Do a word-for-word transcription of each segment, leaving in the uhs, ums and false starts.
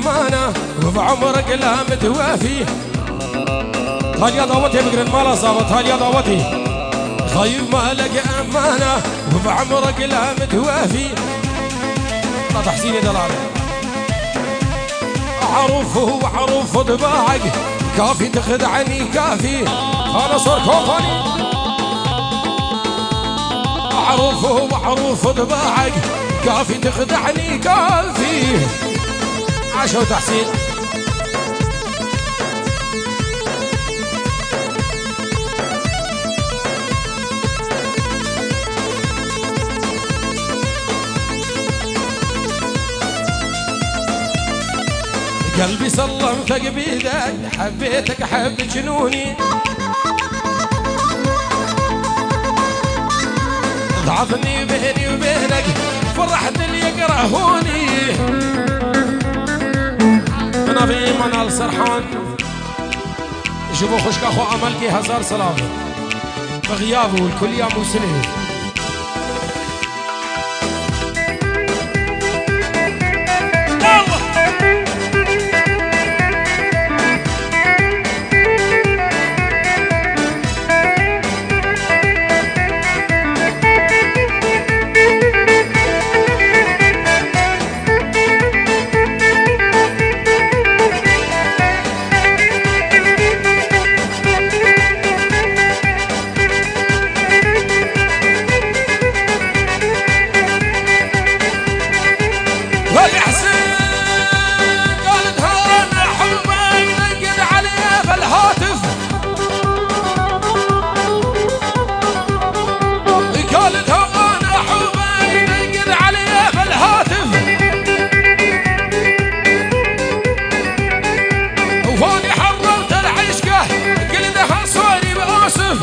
Ana, û bi umrek la mitwefî. Taliya dawetê bigirin, mala zava, taliya dawetê. Xayîv malek emana, û bi umrek la mitwefî. La Tehsînê delal. Aruf û aruf dibag, kafî dixid'enî kafî. Xana sor kopanî. Aruf û aruf dibag, kafî dixid'enî kafî. Aşo Tehsîn. قلبي سلمتك بيدك، حبيتك حب جنوني. ضعفني بيني وبينك، فرحت اللي يكرهوني. Binavê Manal Serhan, ji bo xwişka xwe Amelkê hezar silav. Bi xiyav û li kuliya Mûsilê. ويا حسين قالت: "ها أنا حبي نقد عليه بالهاتف". قالت: "ها أنا حبي نقد عليه بالهاتف". وهوني حررت العشقة، قلدها صوري بأوسف.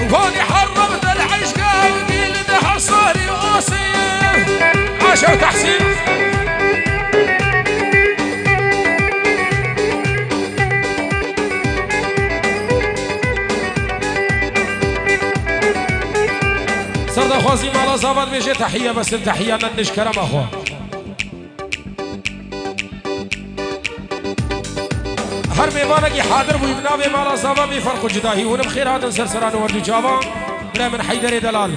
وهوني حررت العشقة، قلدها صوري بأوسف. عاشوا تحسين. سەردا خوازی ماڵا زاوان بێژێ تەحیە بەسن تەحیە نەنش کەرەمە خۆ. هەر مێوانەکی حادر بووی بناوێ ماڵا زاوان بی فەرق و جداهی ونم خێر هاتن سەر سەران و وەردوو چاوان برای من حەیدەرێ دەلال.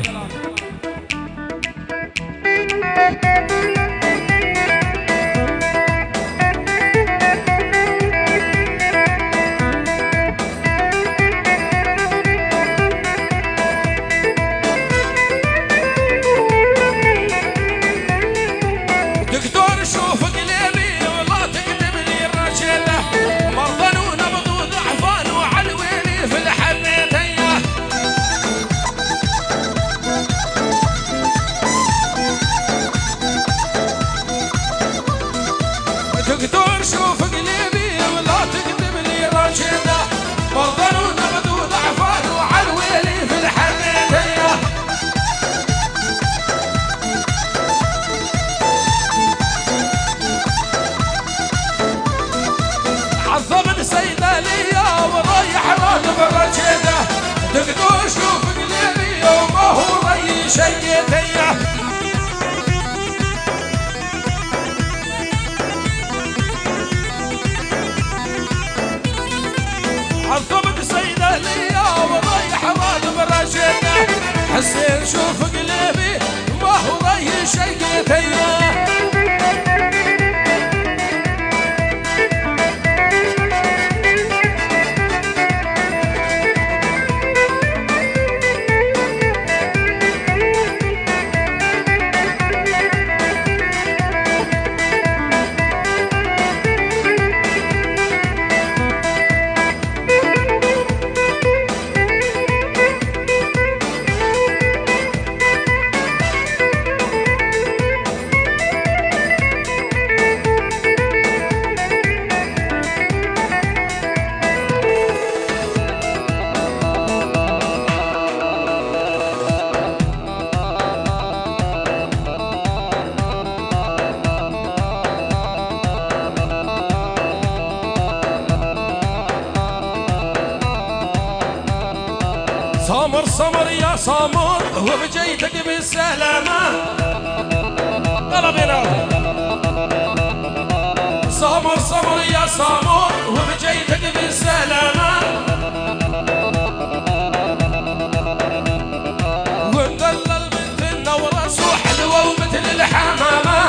دكتور شوف قليلي ولا تكتب لي الرشيدة. مرضى ونبض وضعفان وعلويلي في الحبيبة. دكتور شوف قليلي ولا تكتب لي رشيدة. مرضى ونبض وضعفان وعلويلي في الحبيبة. عظم الصيدلية ورايح راتب رشيدة. دكتور شوف قليلي وما هو ري شقيتي. عظم الصيدلية ورايح راتب رشيدة. حسين شوف قليلي ما هو ري شقيتي. سامر سامر يا سامر، وبجيتك بالسلامة. طلبنا. سامر، سامر يا سامر، وبجيتك بالسلامة. ومدلل مثل النورس وحلوة ومثل الحمامة.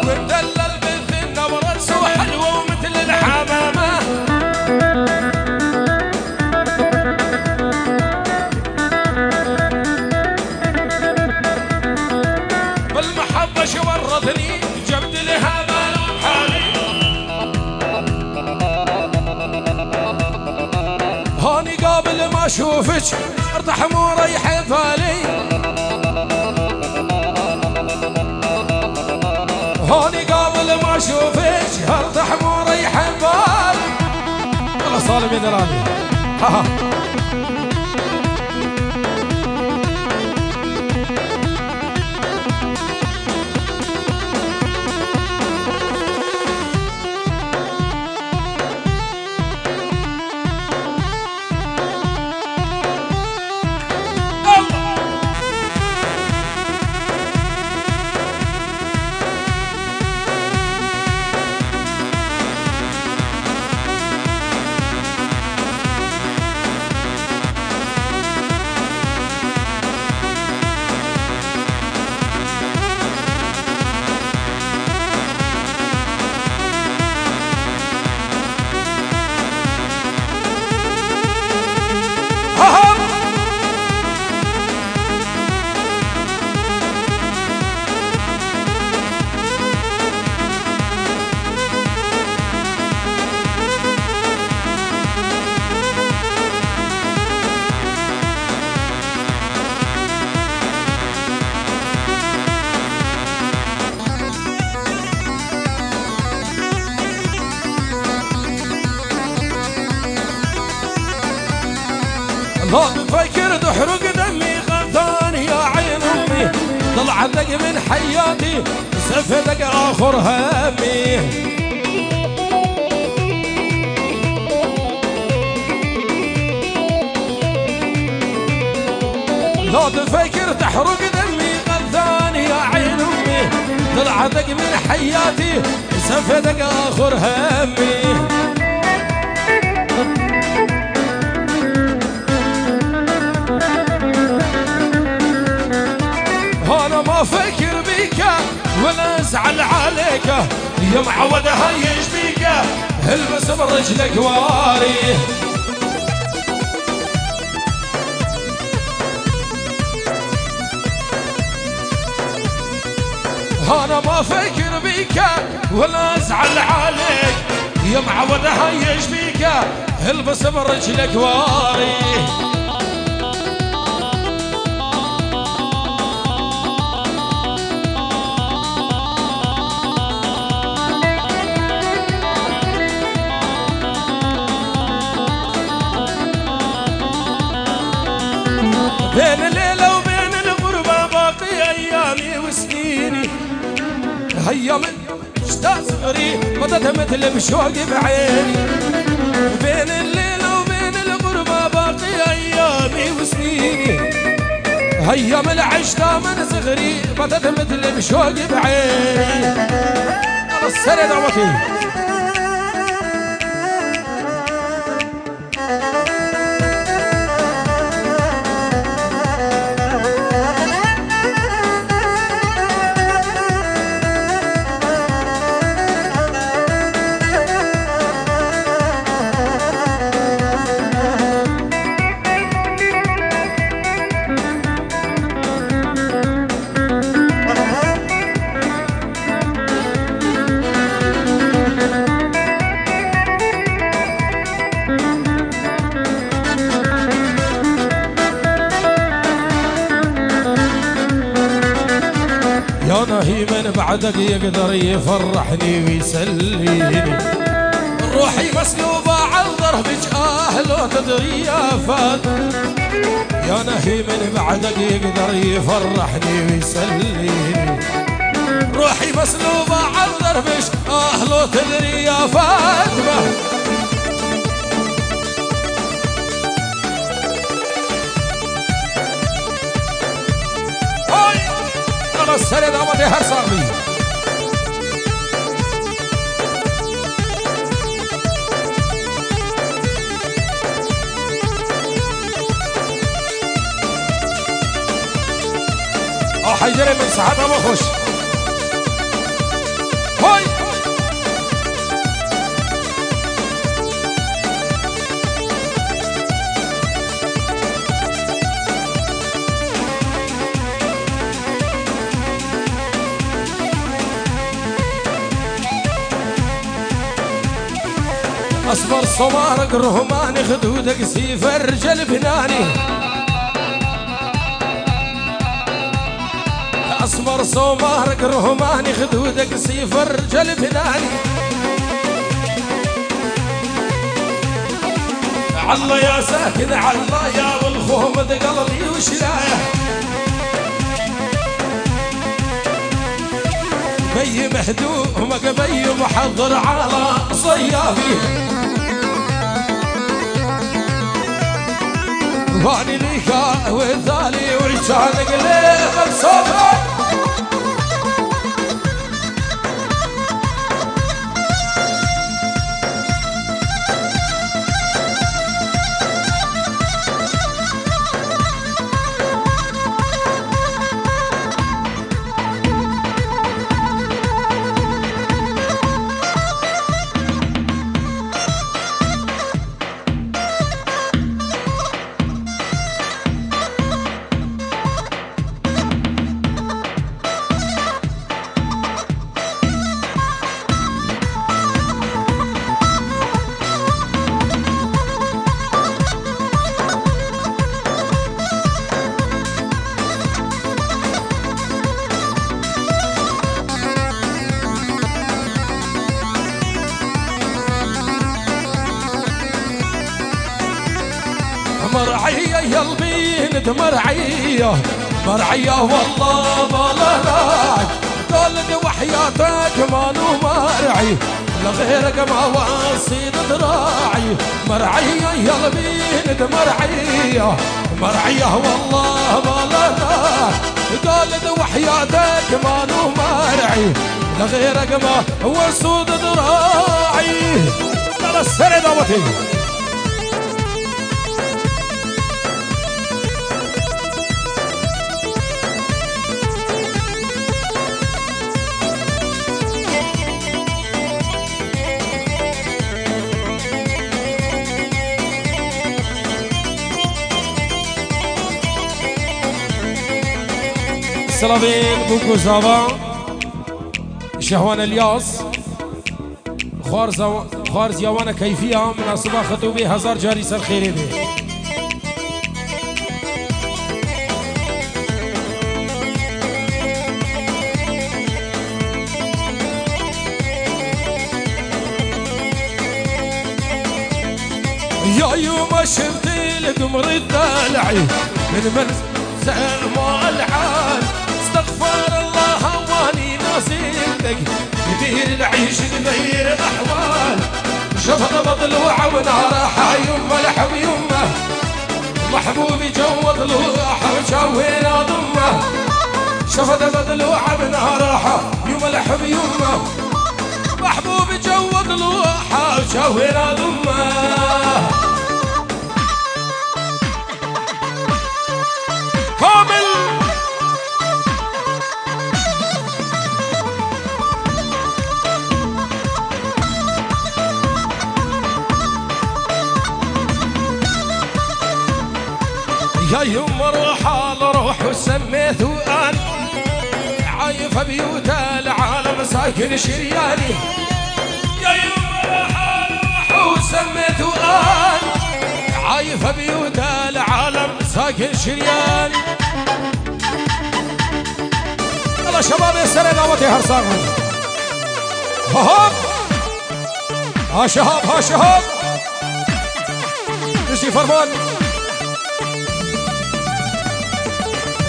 ومدلل مثل النورس وحلوة ومثل الحمامة. بالمحبة شو ورطني، جبت لها بال وحالي. هاني قبل ما أشوفك، ارتاح مو رايح بالي. هاني قبل ما أشوفك، ارتاح مو رايح بالي. يلا سالم يا دراني. ها ها. لا تفكر تحرق دمي غثان يا عين أمي. طلعتك من حياتي، سفدك آخر همي. لا تفكر تحرق دمي غثان يا عين أمي. طلعتك من حياتي، سفدك آخر همي. أنا ما أفكر بيك ولا أزعل عليك، يا معود هايش بيك، البس برجلك واري. أنا ما أفكر بيك ولا أزعل عليك، يا معود هايش بيك، البس برجلك واري. بين الليلة وبين الغربة باقي أيامي وسنيني. هيا من شتا صغري، بطت مثل بشوق بعيني. بين الليلة وبين الغربة باقي أيامي وسنيني. أيام العشرة من صغري، بطت مثل بشوق بعيني. يلا السنة دعوتي. يا نهي من بعدك يقدر يفرحني ويسليني. روحي مسلوبة على ضربك، آه، لو تدري يا فات. يا نهي من بعدك يقدر يفرحني ويسليني. روحي مسلوبة على ضربك، آه، لو تدري يا فاطمة. Erê damatê her sax bî. A Heyderê min seheta me xweş. Hay! Esmer somarek ruhmanê xidûdek sîfer celbinanî. Esmer somarek ruhmanê xidûdek sîfer celbinanî. Allah ya sakin Allah ya wil xwe min digal dî û şiraye. Beyî mehdûmek beyî muhezir ala seyabî. Vanî lîka wê zalî wî çanik lê xemsabê. مرعية يا البين مرعية، مرعية والله بلا راي، قال وحياتك ما له مرعي، لغيرك ما وصيد ذراعي. مرعية يا البين مرعية، مرعية والله بلا راي، قال وحياتك ما له مرعي، لغيرك ما وصيد ذراعي. يلا السنة دعوتي. Silavên Bûk û Zava, Şehwan Elyas. Xwarza-, xwarziya wana keyfiya minasiba xitûbê hezar carî ser xêrê be. يا يوم شفتي القمر الطالعي من منزل زين ما العال. استغفر الله واني ناسيتك، يدير العيش تغير الاحوال. شفت مطلوع ونارها يما الحب يما، محبوبي جو ضلوعها وشاوينا ضمه. شفت مطلوع ونارها يما الحب يما، محبوبي جو ضلوعها وشاوينا ضمه. كامل. يا يوم روح على روح وسميت وان، عايف بيوت العالم ساكن شرياني. يا يوم روح على روح وسميت وان، عايف بيوت العالم ساكن شرياني. يلا شباب، السنة دعوتي هرسان. هوب. ها شهاب، ها شهاب. تشتي فرمان.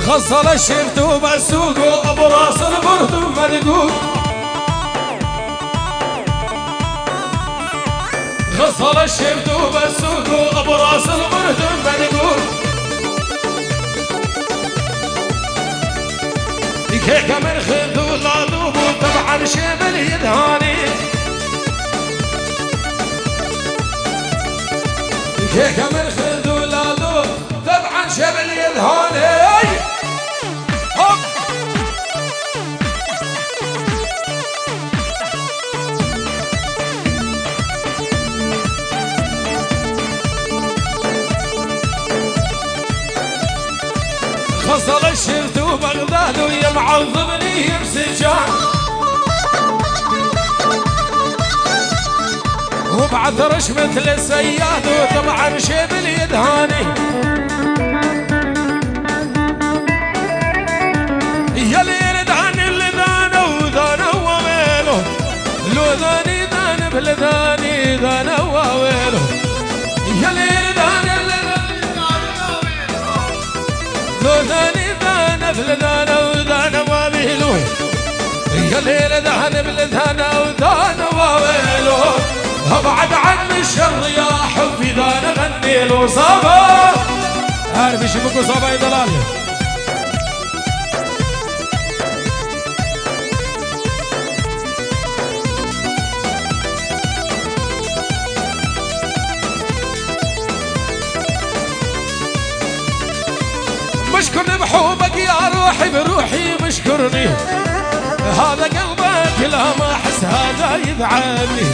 غزل الشفت وبسوق وابراس البرد مدقوق. غزل الشفت وبسوق وابراس البرد مدقوق. Kêke min xizû ladû bû, teb'an şêbil yidhanî. Kêke min xizû ladû, teb'an şêbil yidhanî. Hop! خصل الشفت وبغداد ويا معظمني بسجان. وبعثرش مثل الصياد وطبعا شيب اليدهاني. يا ليل دان اللي دان ودان وويله. لو داني دان بلداني دان وويله. يا ليل دان اللي دان دان وويله. لو داني دان بلدان ودان وويله. يا ليل دان بلدان ودان وويله. ابعد عن الشر يا حبي دان غني له صبا. عارف ايش بقول صبا يا دلالي. مشكرني بحبك يا روحي، بروحي مشكرني. هذا قلبك لا ما أحس هذا يدعمني.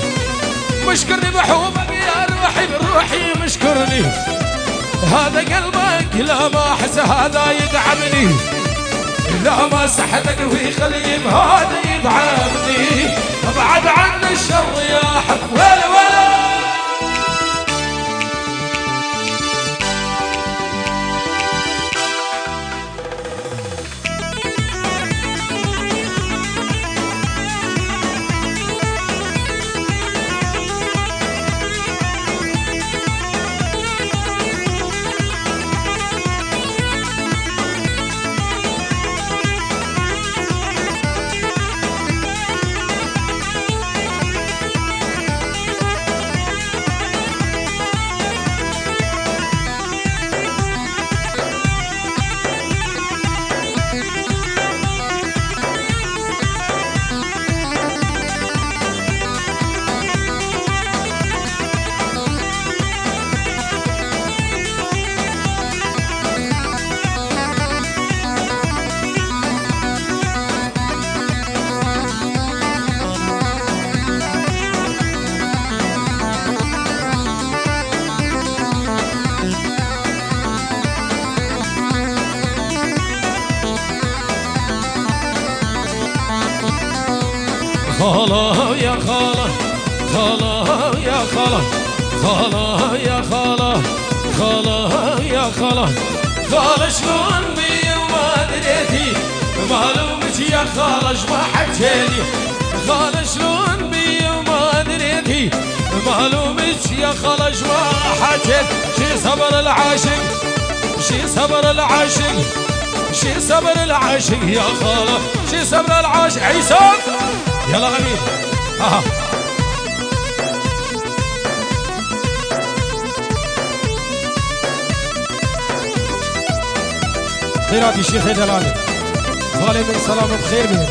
مشكرني بحبك يا روحي، بروحي مشكرني. هذا قلبك لا ما أحس هذا يدعمني. لا ما سحتك ويخلي بهذا يدعمني. ابعد عن الشر يا حب ولا ولا. خاڵە یا خاڵە، خاڵە یا خاڵە، خاڵە یا خاڵە، خاڵە یا خاڵە. خاڵە شلون بی و ما درێتی، مالومچ یا خاڵە ژما حەچێلی. خاڵە شلون بی و ما درێتی، مالومچ یا خاڵە ژما حەچێل. شی سەبر العاشق، شی سەبر العاشق، شی سەبر العاشق یا خاڵە. شی سەبر العاشق عیسا. يلا أمين. أها. خيراتي شيخ دلالي. خالي من سلام بخير بهم.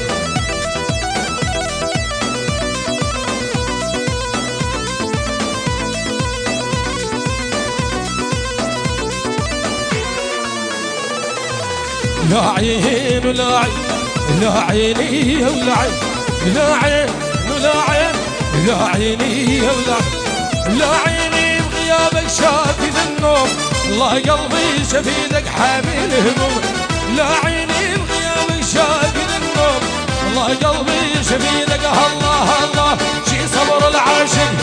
لا عين ولا عين، لا عيني ولا عين، لا عين ولا عين، لا عيني ولا عين. لا عيني بغيابك شافي النوم، الله قلبي شفيدك حامل هموم. لا عيني بغيابك شافي النوم، الله قلبي شفيدك. الله الله، شي صبر العاشق،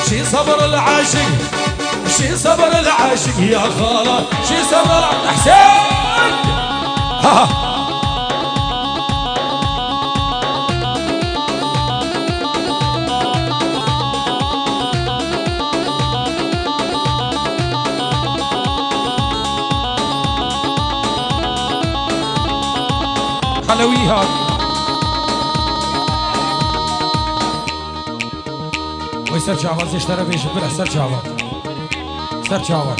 شي صبر العاشق، شي صبر العاشق يا خالة، شي صبر حسين. ها ها. خلويها. وي سەر چاوان، زێ شتەرە بێژە، برە سەر چاوان. سەر چاوان.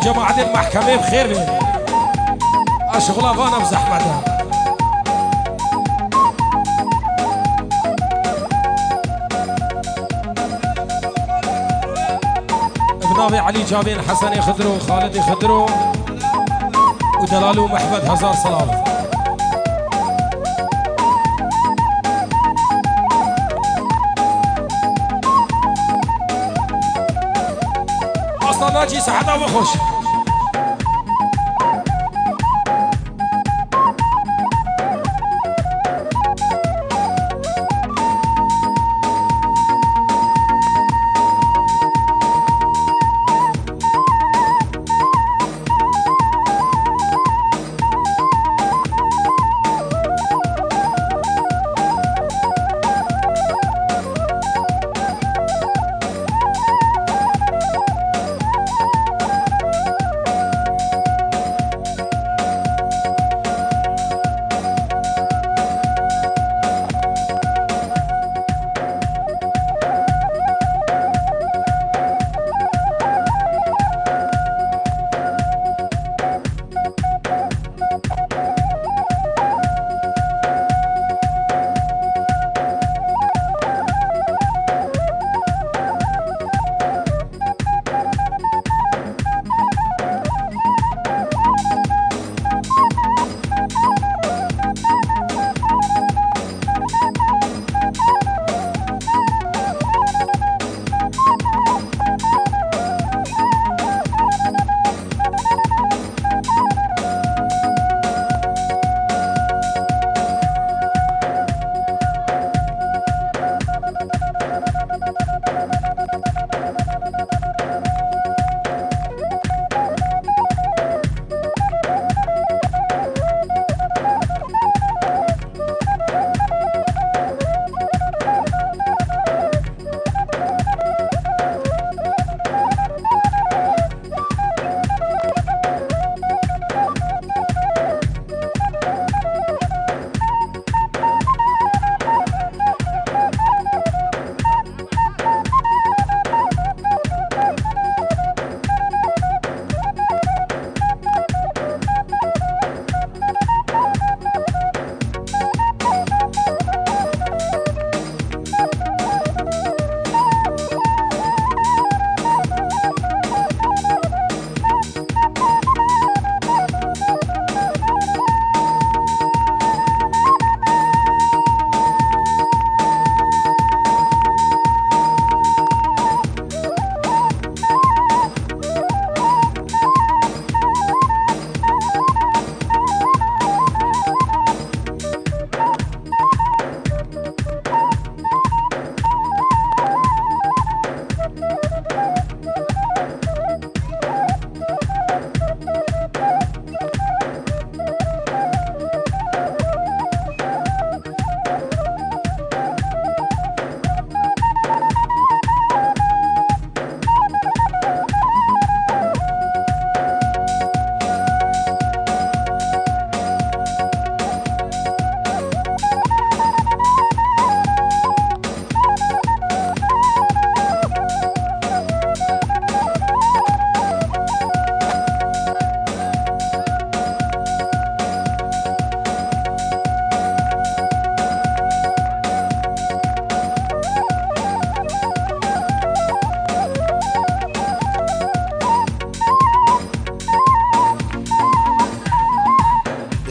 Cemaetên mehkemê bi xêr bê. A şixula vana bi zehmet e. Bi navê Elî Çavên, Hesenê Xidro, Xalidê Xidro û Delal û Mehmed, hezar silav. Aslan Nacî, seheta we xweş.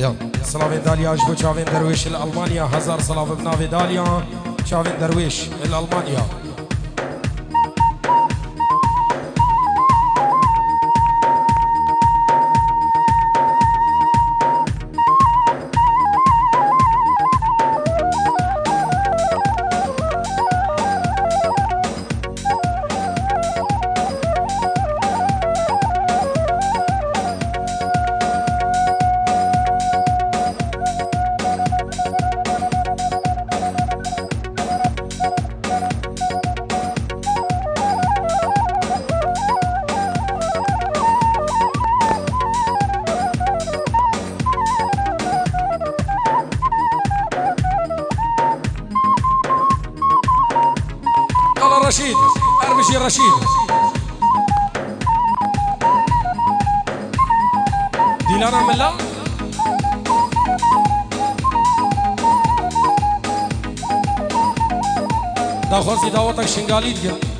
Ya, silavên Dalya ji bo çavên derwêş li Almanya, hezar silav bi navê Dalya, çavên derwêş li Almanya. Yala Reşîd, Erbijî Reşîd. Mîlana Mila. Daxwazî dawetek Şingalî dikin.